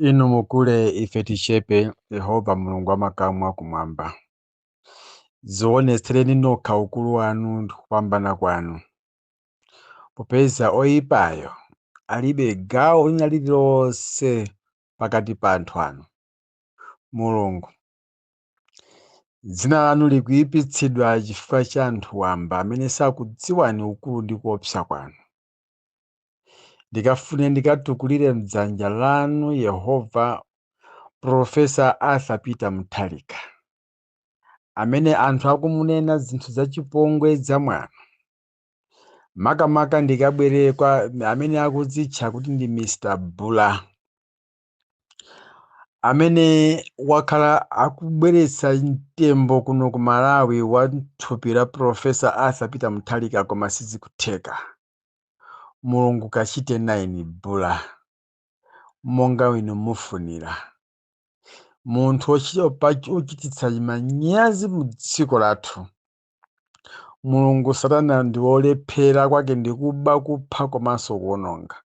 Inu mukule, ife tichepe, Yehova Mulungu wa makamu akumwamba. Dzionetsereni nokha ukulu wanu ndi kupambana kwanu, popeza oyipayo alibe gawo lina lililonse pakati pa anthu anu. Mulungu, dzina lanu likuyipitsidwa chifukwa cha anthu wamba amene sakudziwani ukulu ndi kuopsa kwanu. Ndikafune ndikatukulire m'dzanja lanu, Yehova, Professor Arthur Peter Mutharika, amene anthu akumunena zinthu zachipongwe zamwano. Makamaka ndikabwere kwa amene akudzitcha kuti ndi Mr. Bula, amene wakhala akubweretsa mtembo kuno ku Malawi wa thupi la Professor Arthur Peter Mutharika, koma sizikutheka. Mulungu, kachite 9 Bula monga inu mufunira. Munthu ochititsa manyazi mu dziko lathu. Mulungu, Satana ndi wolephera kwake ndi kuba, kupha komanso kuwononga.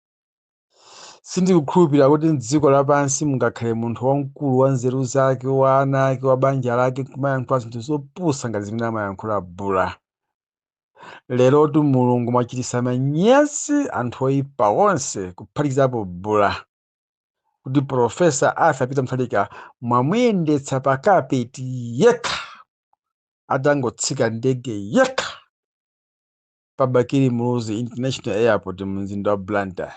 Sindikukhulupirira kuti mdziko lapansi mungakhale munthu wamkulu wa nzeru zake, wa ana ake, wa banja lake, kumayankhula zinthu zopusa ngati zimene amayankhula Bula. Lerotu Mulungu mwachititsa manyazi anthu oyipa onse, kuphatikizapo Bula, kuti Professor Arthur Peter Mutharika mwamuyendetsa pa kapeti yekha, atangotsika ndege yekha pa Bakili Muluzi International Airport mu mzinda wa Blantyre,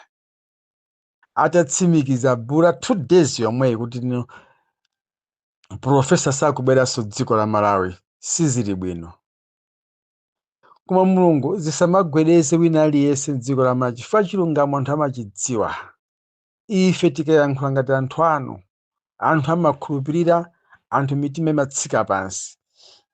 atatsimikiza Bula 2 days yomweyi kuti no, Professor sakubweranso dziko la Malawi. Sizili bwino. Koma Mulungu, zisamagwedeze wina aliyense mdziko la Malawi, chifukwa chilungamo anthu amachidziwa. Ife tikayankhula ngati anthu anu, anthu amakhulupirira, anthu mitima imatsika pansi.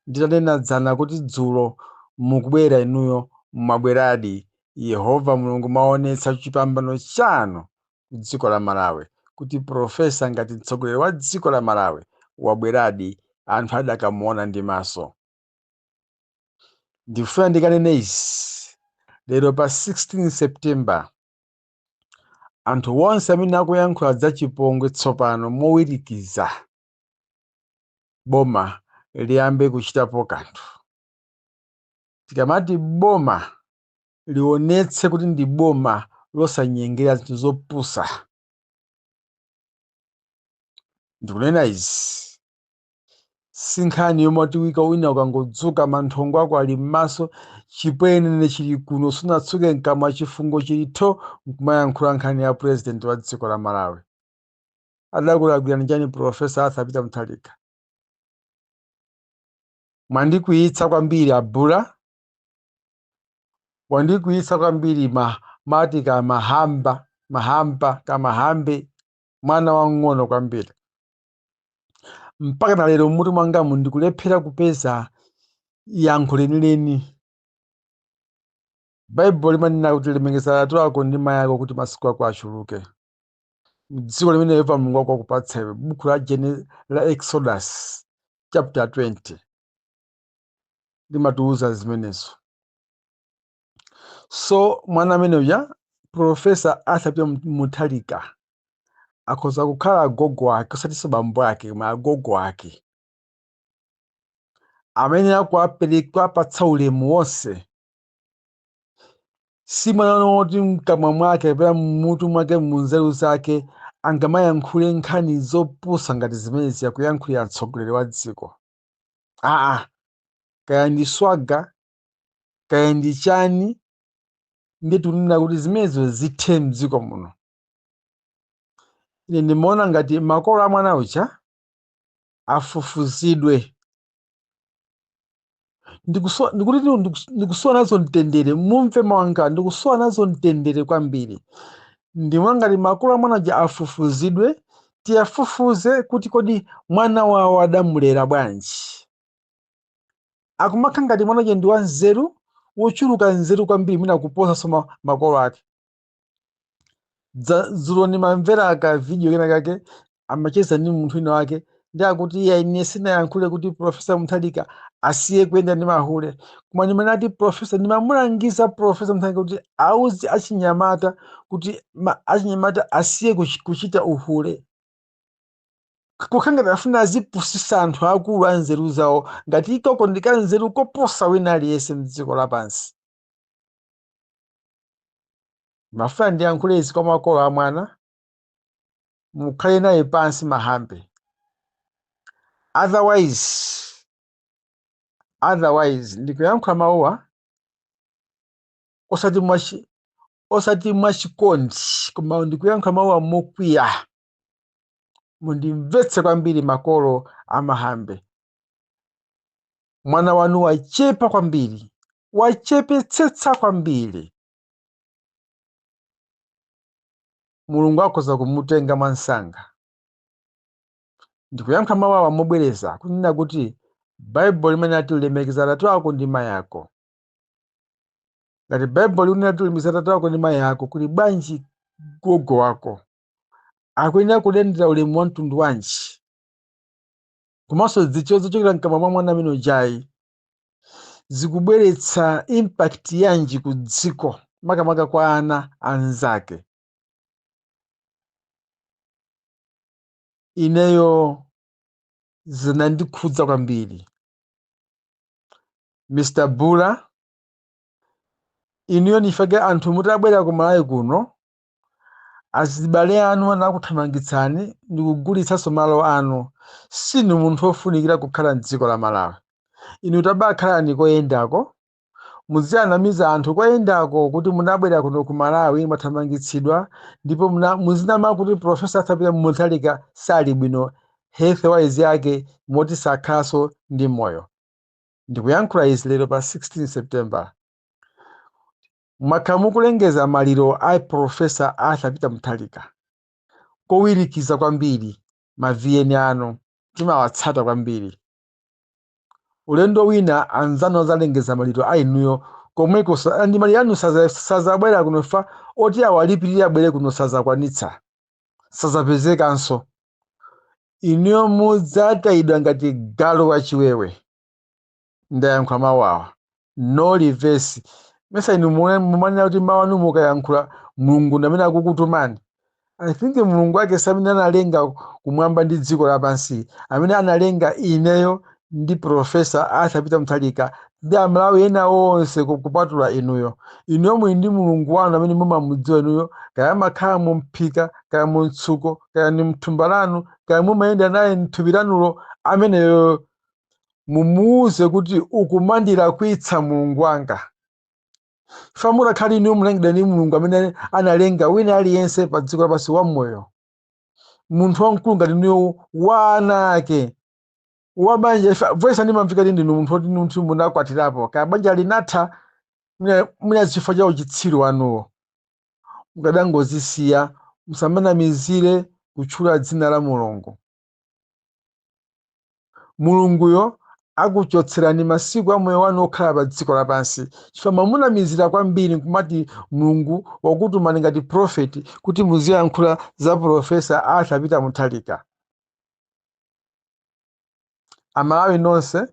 Nditanena dzana kuti dzulo mukubwera inuyo, mwabweradi. Yehova Mulungu, mwaonetsa chipambano chanu ku dziko la Malawi kuti Professor ngati mtsogoleri wa dziko la Malawi wabweradi, anthu adakamuona ndi maso. Ndikufuna ndikanene izi lero pa 16 September: anthu onse amene akuyankhula zachipongwe tsopano mowirikiza, boma liyambe kuchitapo kanthu. Tikamati boma lionetse kuti ndi boma losanyengera zinthu zopusa, ndikunena izi si nkhani yomwe wika wina ukangodzuka manthongo ako ali m'maso, chipwenene chili kuno, sunatsuke mkamwa, chifungo chili tho, nkumayankhula nkhani ya president wa dziko la Malawi. Adakulakwirani chani Professor Arthur Peter Mutharika? Mwandikwiyitsa kwambiri abula, wandikwiyitsa kwambiri. Mati kamahamba mahamba kamahambe, mwana wang'ono kwambiri. Mpaka na lero mmutu mwangamu ndikulephera kupeza yankho lenileni. Baibulo limanena kuti lemekeza atate ako ndi mayi ako kuti masiku ako achuluke dziko limene Yehova Mulungu wako akupatsa iwe. Buku la Exodus chapter 20 limatiuza zimenezo. So mwana amene uja, Professor Arthur Peter Mutharika, akhoza kukhala agogo ake, osatinso bambo ake koma agogo ake, amene akuwapereka, kuwapatsa ulemu wonse, si mwana woti mkamwa mwake kapena mmutu mwake, munzeru zake, angamayankhule nkhani zopusa ngati zimenezi akuyankhulira mtsogoleri wa dziko. Aa, kaya ndi swagger, kaya ndi chani, ndiye tikunena kuti zimenezo zithe mdziko muno. Ine ndimaona ngati makolo a mwana uja afufuzidwe. Ndikuti ndikusowa nazo mtendere, mumve mwanga, ndikusowa nazo mtendere kwambiri. Ndimaona ngati makolo a mwana uja afufuzidwe, tiyafufuze kuti kodi mwana wawo adamulera bwanji? Akumakhala ngati mwana uja ndi wanzeru, wochuluka nzeru kwambiri, mwina kuposanso makolo ake. Dzulo ndimamvera ka video kena kake, amacheza ndi munthu wina wake, ndi akuti iye, ine sinayankhule kuti Professor Mutharika asiye kuyenda ndi mahule, koma ndimanati Professor, ndimamulangiza Professor Mutharika kuti auze achinyamata kuti achinyamata asiye kuchita uhule. Kukhala ngati afuna azipusisa anthu akulu anzeru zawo ngati ikoko ndi kanzeru koposa wina aliyense mdziko lapansi. Mafuna ndiyankhule izi kwa makolo a mwana, mukhale naye pansi Mahambe. Otherwise ndikuyankhula mawuwa osati mwachikondi, koma ndikuyankhula mawuwa mokwiya. Mundimvetse kwambiri makolo a Mahambe, mwana wanu wachepa kwambiri, wachepetsetsa kwambiri. Mulungu akhoza kumutenga mwansanga. Ndikuyankha mawu awa mobwereza kunena kuti Baibulo limene ati lemekeza atate ako ndi mayi ako. Ngati Baibulo likunena kuti lemekeza atate ako ndi mayi ako, kuli bwanji gogo wako akuyenera kulandira ulemu wa mtundu wanji? Komanso zicho zochokera mkamwa mwa mwana amene ujayi zikubweretsa impact yanji ku dziko, makamaka kwa ana anzake? Ineyo zinandikhudza kwambiri. Mr. Bula, inuyo nifake anthu mutabwera ku Malawi kuno, azibale anu anakuthamangitsani ndikugulitsanso malo anu. Sinu munthu wofunikira kukhala mdziko la Malawi. Inu tabakhalani koyendako, muzianamiza anthu koyendako kuti munabwera kuno ku Malawi mwathamangitsidwa, ndipo muzinama kuti Professor Arthur Peter Mutharika sali bwino health wise yake moti sakhalanso ndi moyo. Ndikuyankhula izi lero pa 16 September. Mwakhala mukulengeza maliro a Professor Arthur Peter Mutharika kowirikiza kwambiri. Ma VN anu timawatsata kwambiri. Ulendo wina anzanu azalengeza maliro a inuyo komweko, ndi maliro anu sazabwera kuno fa oti awalipirire abwere kuno sazakwanitsa, sazapezekanso. Inuyo mudzatayidwa ngati galu wachiwewe. Ndayankhula mawu awa, no reverse. Mesa inu mumanena kuti mawu anu mukayankhula Mulungu ndi amene akukutumani? I think Mulungu wake samene analenga kumwamba ndi dziko lapansi, amene analenga ineyo ndi Professor Arthur Peter Mutharika ndi Amalawi ena onse kupatula inuyo. Inuyo muli ndi Mulungu wanu amene mumamudziwa inuyo, kaya amakhala mu mphika, kaya mu mtsuko, kaya ni mthumba lanu, kaya mumayenda naye mthupi lanulo. Ameneyo mumuuze kuti ukumandilakwitsa Mulungu wanga. Fa mutakhala inuyo mulengedwa ndi Mulungu amene analenga wina aliyense pa dziko lapansi wamoyo, munthu wamkulu ngati inuyo, wa ana ake, wa banja, voice andimamvika kuti ndinu munthu woti munthu munakwatirapo, kaya banja linatha mwina chifukwa cha uchitsiru wanuwo, mukadangozisiya. Musamanamizire kutchula dzina la Mulungu. Mulunguyo akuchotserani masiku a moyo wanu okhala pa dziko lapansi, chifukwa mamunamizira kwambiri nkumati Mulungu wakutumani ngati prophet kuti muziyankhula za Professor Arthur Peter Mutharika. Amalawi nonse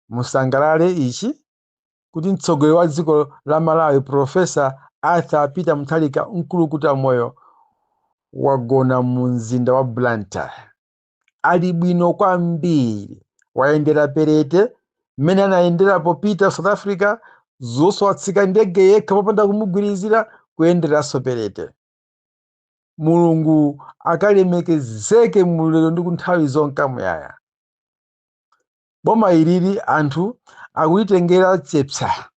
musangalale ichi kuti mtsogoleri wa dziko la Malawi Professor Arthur Peter Mutharika mkulukuta moyo wagona mu mzinda wa Blantyre, ali bwino kwambiri, wayendera perete mmene anayendera popita South Africa, zonso watsika ndege yekha popanda kumugwirizira, kuyenderanso perete. Mulungu akalemekezeke mulero ndi kunthawi zonka muyaya. Boma ilili anthu akulitengera chepsa,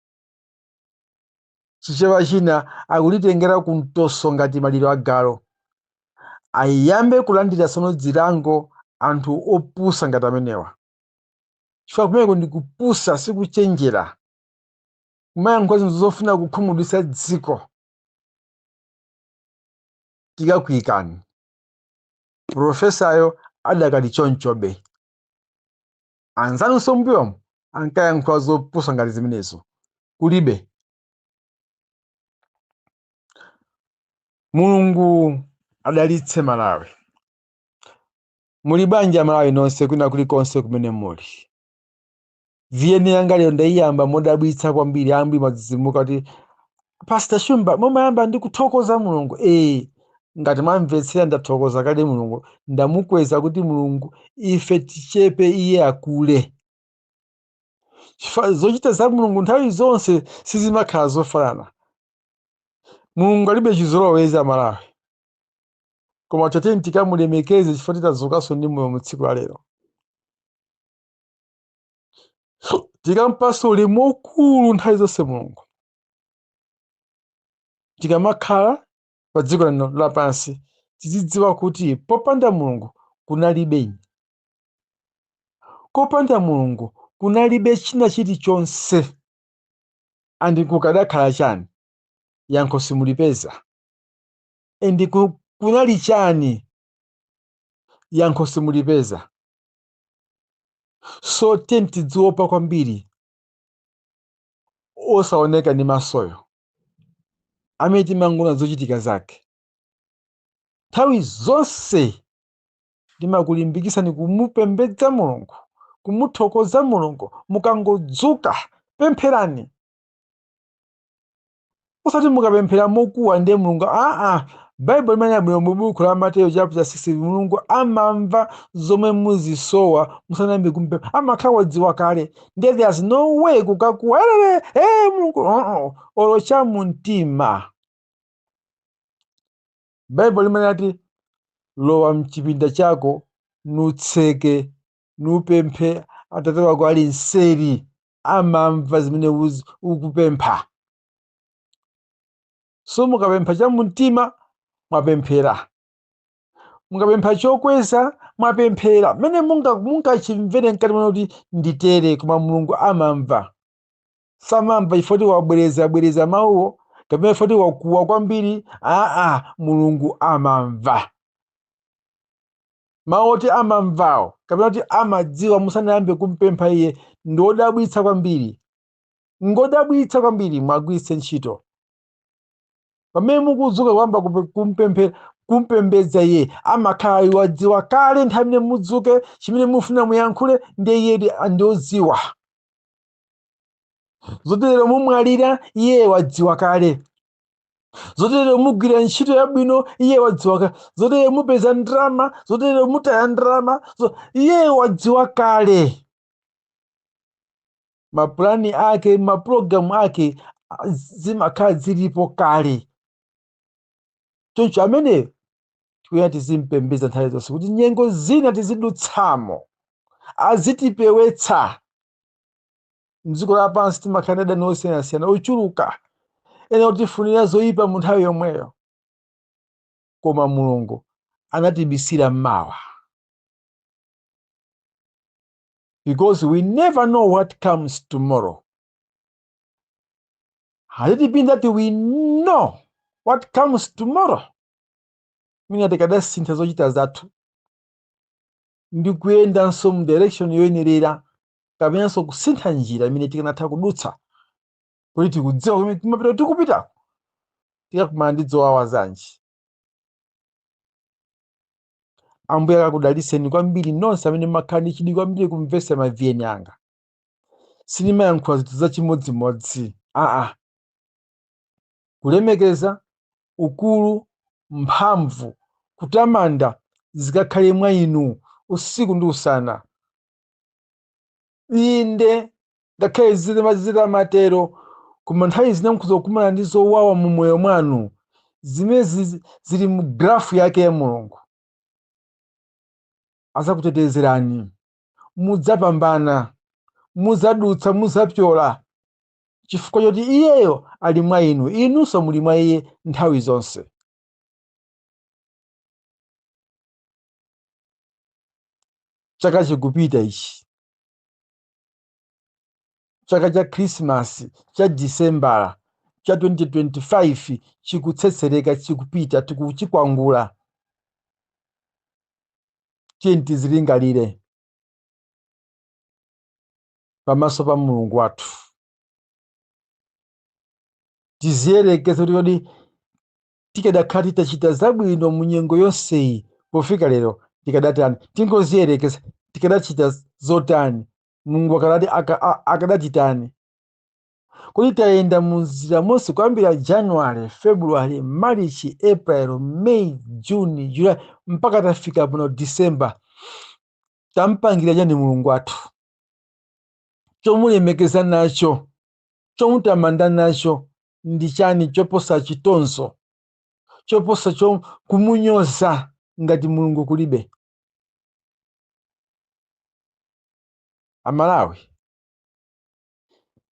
Chichewa china akulitengera kumtoso ngati maliro agalo. Ayambe kulandira sono zilango anthu opusa ngati amenewa, chifukwa kumeneko ndi kupusa, sikuchenjera kumayankhula zinthu zofuna kukhumudwitsa dziko. Tikakuyikani profesayo adakali chonchobe. Anzanunso mbuyomu ankayankhula zopusa ngati zimenezo, kulibe. Mulungu adalitse Malawi. Muli bwanji Amalawi nonse kwina kulikonse kumene muli? VN yanga lero ndayiyamba modabwitsa kwambiri. Ambiri mwadzidzimuka kuti Pastor Shumba mumayamba ndi kuthokoza Mulungu. Ngati mwamvetsera, ndathokoza kale Mulungu, ndamukweza kuti Mulungu ife tichepe, iye akule. Chifukwa zochita za Mulungu nthawi zonse sizimakhala zofanana. Mulungu alibe chizolowezi, Amalawi, koma tatiyeni tikamulemekeze chifukwa titadzukanso ndi moyo mu tsiku la lero. Tikampasa ulemu waukulu nthawi zonse Mulungu. Tikamakhala pa dziko lino lapansi, tizidziwa kuti popanda Mulungu kunalibe ine, kopanda Mulungu kunalibe china chilichonse. And kukadakhala chani? Yankho simulipeza. And kunali chani? Yankho simulipeza. So tiyeni tidziopa kwambiri osaoneka ndi masoyo, amene timangoona zochitika zake. Nthawi zonse ndimakulimbikitsani kumupembedza Mulungu, kumuthokoza Mulungu. Mukangodzuka, pempherani, osati mukapemphera mokuwa ndiye Mulungu, aa. Baibulo limanena bwino mu buku la Mateyo chapter 6, Mulungu amamva zomwe muzisowa musanayambe kumpempha, amakhala wadziwa kale. Ndiye there's no way kukakuwa elele Mulungu, uh-uh. Olo cha mumtima. Baibulo limanena kuti lowa mchipinda chako, nutseke, nupemphe, Atate wako ali mseri amamva zimene ukupempha. So mukapempha cha mumtima, mwapemphera. Mukapempha chokweza, mwapemphera. Mmene mungachimvere mkati mwanu kuti nditere, koma Mulungu amamva. Samamva chifukwa kuti wabwereza bwereza mawuwo kapena chifukwa kuti wakuwa kwambiri, aa. Mulungu amamva. Mawu oti amamvawo kapena kuti amadziwa musanayambe kumpempha iye ndi odabwitsa kwambiri, ngodabwitsa kwambiri. Mwagwiritse ntchito pamene mukudzuka kuyamba kumpembedza iye, amakhala wadziwa kale nthawi imene mudzuke, chimene mufuna muyankhule, ndiye iye ndi odziwa. Zotero mumwalira, iye wadziwa kale. Zotero mugwira ntchito yabwino, iye wadziwa kale. Zotero mupeza ndalama, zotero mutaya ndalama, iye wadziwa kale. Mapulani ake, mapulogalamu ake zimakhala zilipo kale. Choncho amene tikuyenera tizimpembedza nthawi zonse kuti nyengo zina tizidutsamo azitipewetsa. Mdziko lapansi timakhala ndi adani osiyanasiyana ochuluka, ena otifunira zoyipa mu nthawi yomweyo, koma Mulungu anatibisira mawa, because we never know what comes tomorrow. Had it been that we know what comes tomorrow, mwina tikadasintha zochita zathu ndi kuyendanso mu direction yoyenerera, kapenanso kusintha njira imene tikanatha kudutsa, kuti tikudziwa kumene kumapita, tikupitako tikakumana ndi zowawa zanji. Ambuye akakudalitseni kwambiri nonse amene mmakhala ndi chidwi kwambiri kumvetsa ma VN anga. Sindimayankhula zinthu zachimodzimodzi, aa. Kulemekeza, ukulu, mphamvu, kutamanda zikakhale mwa inu usiku ndi usana. Inde, ngakhale zitamatero, koma nthawi zina mukhoza kukumana ndi zowawa mu moyo mwanu zimene zili mu grafu yake ya Mulungu. Azakutetezerani, mudzapambana, mudzadutsa, mudzapyola, chifukwa choti iyeyo ali mwa inu, inunso muli mwa iye nthawi zonse. Chaka chikupita ichi, chaka cha Krismasi cha Disembala cha 2025 chikutsetsereka, chikupita, tikuchikwangula. Tiyeni tizilingalire pamaso pa Mulungu wathu, tiziyerekeze kuti kodi tikadakhala titachita zabwino mu nyengo yonseyi pofika lero tikadatani? Tingoziyerekeza, tikadachita zotani? Mulungu akadatitani? Kuti tayenda munzira monse kuyambira January, February, March, April, May, June, July mpaka tafika pano December, tampangira chani Mulungu wathu chomulemekeza nacho, chomutamanda nacho ndi chani choposa chitonzo, choposa kumunyoza ngati Mulungu kulibe? Amalawi,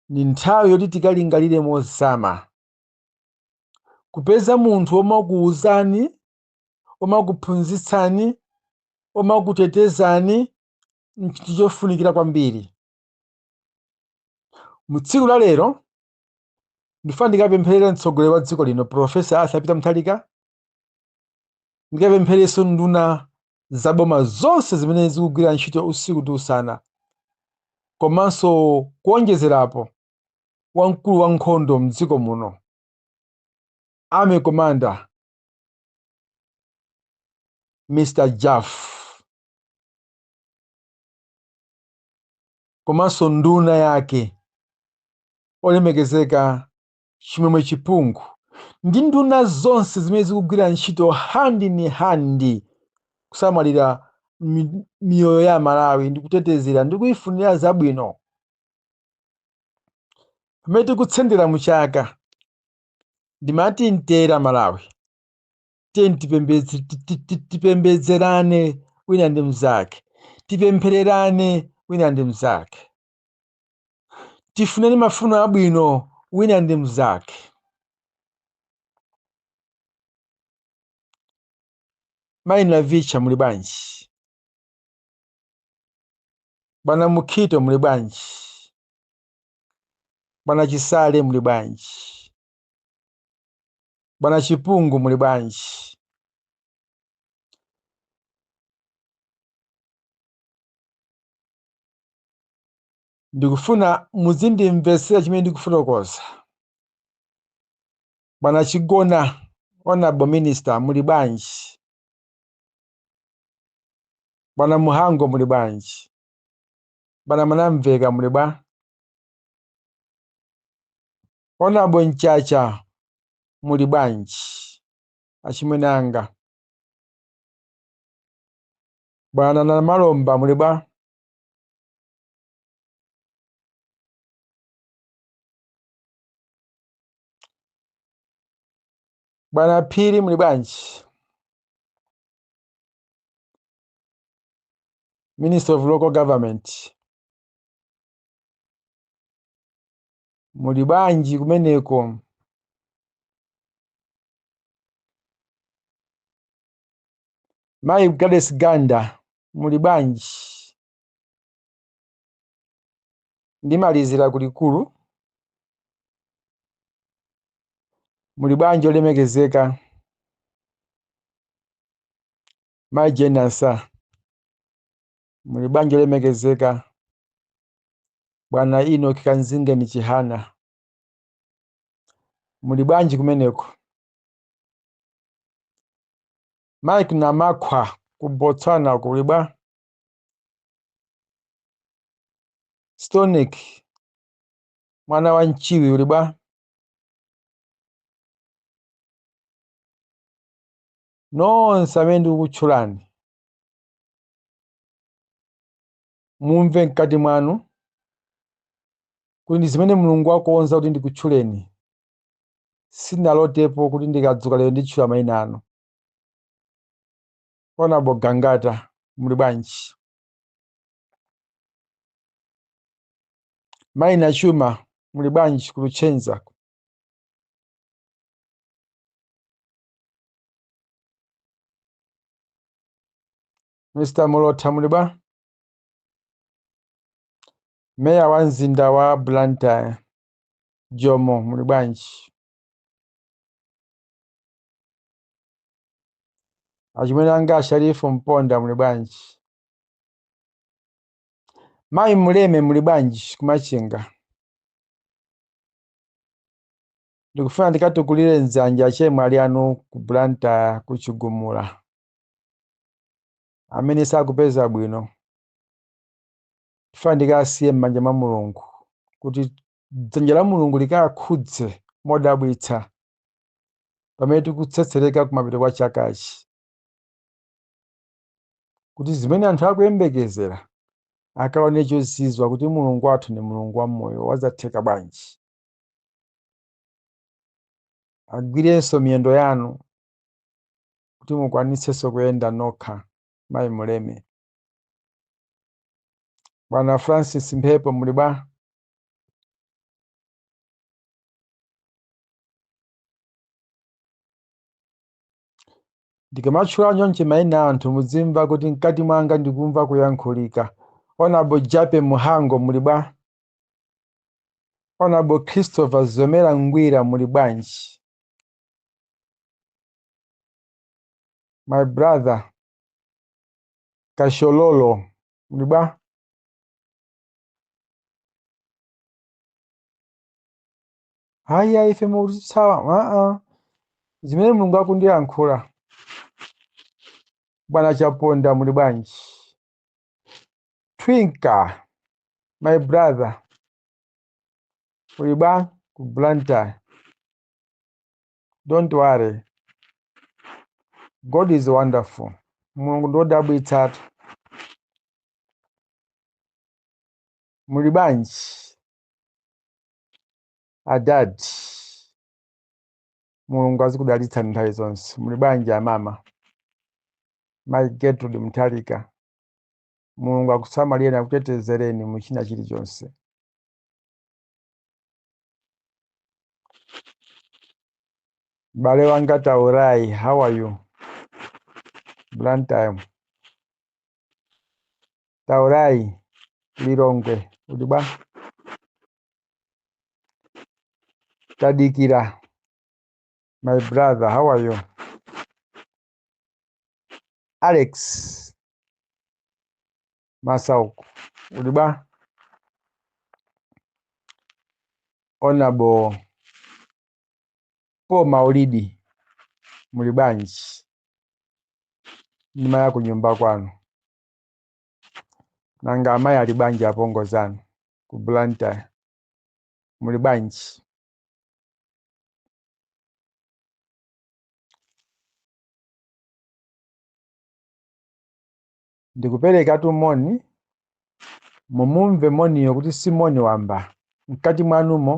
ni nthawi yoti tikalingalire mozama. Kupeza munthu womakuwuzani, womakuphunzitsani, womakutetezani nchinthu chofunikira kwambiri. Mu tsiku la lero ndifuna ndikapempherere mtsogoleri wa dziko lino Profesa Arthur Peter Mutharika, ndikapemphererenso nduna zaboma zonse zimene zikugwira ntchito usiku ndi usana, komanso kuonjezerapo wamkulu wa nkhondo mdziko muno, Army Commander Mr. Jaff, komanso nduna yake olemekezeka Chimwemwe Chipungu, ndi nduna zonse zimene zikugwira ntchito hand in hand kusamalira miyoyo ya Malawi ndi kutetezera ndi kuyifunira zabwino. Pamene tikutsendera mu chaka, ndimati mtera Malawi, tiye tipembedzerane wina ndi mnzake, tipemphererane wina ndi mnzake, tifunane mafuno abwino wina ndi mnzake. Mayi Navicha muli bwanji? Bwana Mukhito muli bwanji? Bwana Chisale muli bwanji? Bwana Chipungu muli bwanji? Ndikufuna muzindimvetsera chimene ndikufotokoza. Bwana Chigona, Honorable Minister, muli bwanji? Bwana Muhango muli bwanji? Bwana Mwanamveka muli bwa? Honorable Mchacha muli bwanji? Achimwene anga. Bwana Namalomba muli bwa? Bwana Phiri muli bwanji? Minister of Local Government muli bwanji kumeneko? Mayi Gladys Ganda muli bwanji? Ndimalizira kulikulu. Muli bwanji olemekezeka? Mayi Jane Ansah muli bwanji olemekezeka? Bwana Enoch Kanzingeni Chihana muli bwanji kumeneko? Mike Namakhwa ku Botswana kuli bwa? Stonic mwana wa Mchiwi uli bwa? Nonse amene ndikukutchulani mumve mkati mwanu kuti ndi zimene Mulungu wakonza kuti ndikutchuleni. Sindinalotepo kuti ndikadzuka lero nditchula mayina anu. Honorable Gangata muli bwanji? Mayi Nachuma muli bwanji ku Luchenza? Mr. Mulotha muli bwa? Meya wa mzinda wa Blantyre Jomo muli bwanji? Achimwene anga Sharifu Mponda muli bwanji? Mayi Muleme muli bwanji kumachinga? Ndikufuna ndikatukulire mdzanja achemwali anu ku Blantyre ku Chigumula amene sakupeza bwino. Ndifuna ndikasiye m'manja mwa Mulungu kuti Dzanja la Mulungu likakhudze modabwitsa pamene tikutsetsereka kumapeto kwa chakachi, kuti zimene anthu akuyembekezera akaone chozizwa kuti Mulungu wathu ndi Mulungu wamoyo, wazatheka bwanji. Agwirenso miyendo yanu kuti mukwanitsenso kuyenda nokha. Mayi Muleme, Bwana Francis Mphepo, muli bwa? Ndikamatchula nyonche mayina a anthu, muzimva kuti mkati mwanga ndikumva kuyankhulika. Honorable Jape Muhango, muli bwa? Honorable Christopher Zomera Ngwira, muli bwanji? My brother Kashololo, muli bwa? Haya, ife mutsawa zimene Mulungu akundiyankhula. Bwana Chaponda, muli bwanji? Twinka, my brother, muli bwa ku Blantyre? Don't worry, God is wonderful. Mulungu ndiwodabwitsatu. Muli bwanji adadi? Mulungu azikudalitsani nthawi zonse. Muli bwanji amama Mai Gertrude Mutharika? Mulungu akusamalireni, akutetezereni mu china chilichonse. Bale wanga Taurai, how are you? Blantyre. Taurai Lilongwe, uli bwa? Tadikira, my brother, how are you? Alex Masauku, uli bwa? Honorable Paul Maulidi, muli bwanji? Ndimaya kunyumba kwanu. Nanga amayi ali bwanji apongozanu ku Blantyre? Muli bwanji? Ndikuperekatu moni, mumumve moniyo kuti si moni wamba. Mkati mwanumo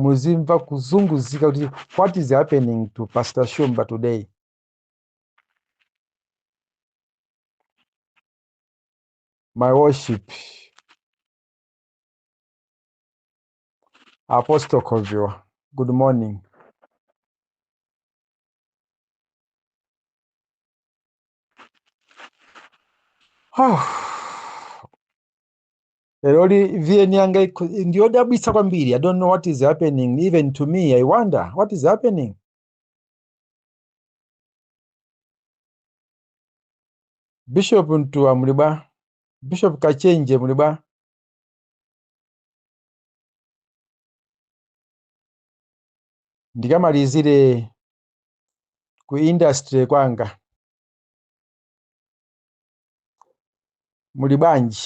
muzimva kuzunguzika kuti what is happening to Pastor Shumba today? My worship Apostle Khoviwa, good morning. Oh. Lero VN yanga ndiyodabwitsa kwambiri. I don't know what is happening. Even to me, I wonder what is happening. Bishop Ntuwa, muli bwa? Bishop Kachenje, muli bwa? Ndikamalizire ku industry kwanga. Muli bwanji?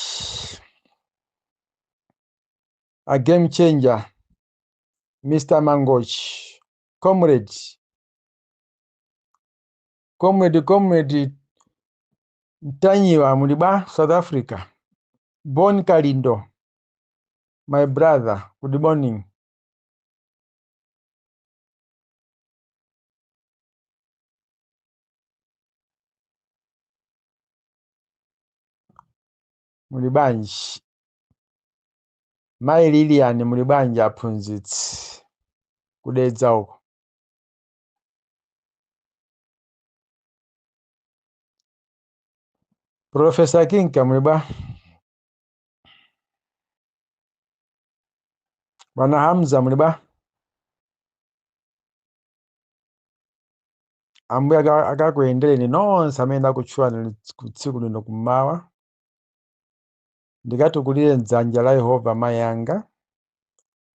A game changer, Mr. Mangochi, comrade, comrade, comrade Ntanyiwa, muli bwa South Africa? Bon Kalindo, my brother, good morning. Muli bwanji? Mai Lilian, muli bwanji aphunzitsi kudedza uko? Professor Kinka, muli bwa? Bwana Hamza, muli bwa? Ambuye akakuyendereni nonse amene ndakutchulani tsiku lino kummawa. Ndikatukulire dzanja la Yehova mayi anga,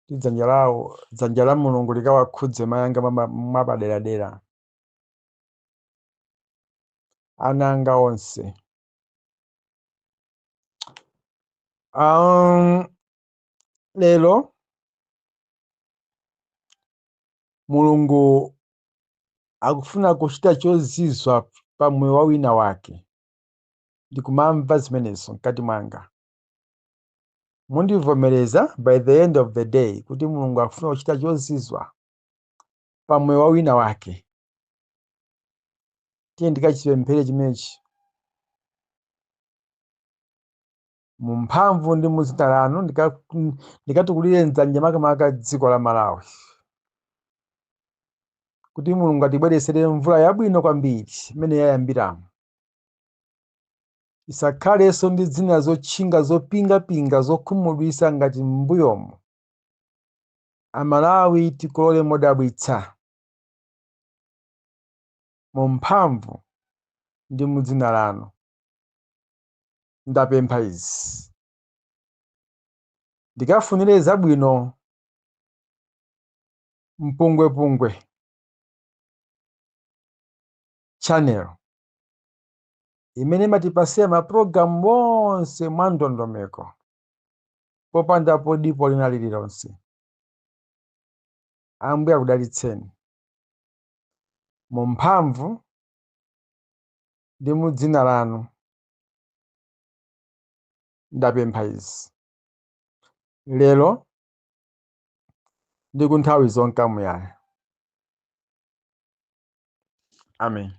ndi dzanja lawo, dzanja la Mulungu likawakhudze mayi anga mwapaderadera, ana anga onse. Lero Mulungu akufuna kuchita chozizwa pa moyo wa wina wake. Ndikumamva zimenezo mkati mwanga. Mundivomereza by the end of the day kuti Mulungu akufuna kuchita chozizwa pa moyo wa wina wake. Tiye ndikachipemphere chimenechi mu mphamvu ndi mu dzina lanu, ndikatukulire mdzanja makamaka dziko la Malawi, kuti Mulungu atibweretsere mvula yabwino kwambiri imene yayambiramo, isakhalenso ndi zina zotchinga zopingapinga zokhumudwitsa ngati m'mbuyomo. Amalawi tikolole modabwitsa mu mphamvu ndi mu dzina lanu. Ndapempha izi, ndikafunire zabwino Mpungwepungwe Channel imene imatipasira mapulogalamu onse mwa ndondomeko popandapo dipo lina lililonse. Ambuye akudalitseni mu mphamvu ndi mu dzina lanu. Ndapempha izi lero ndi ku nthawi zonka muyaya. Amen.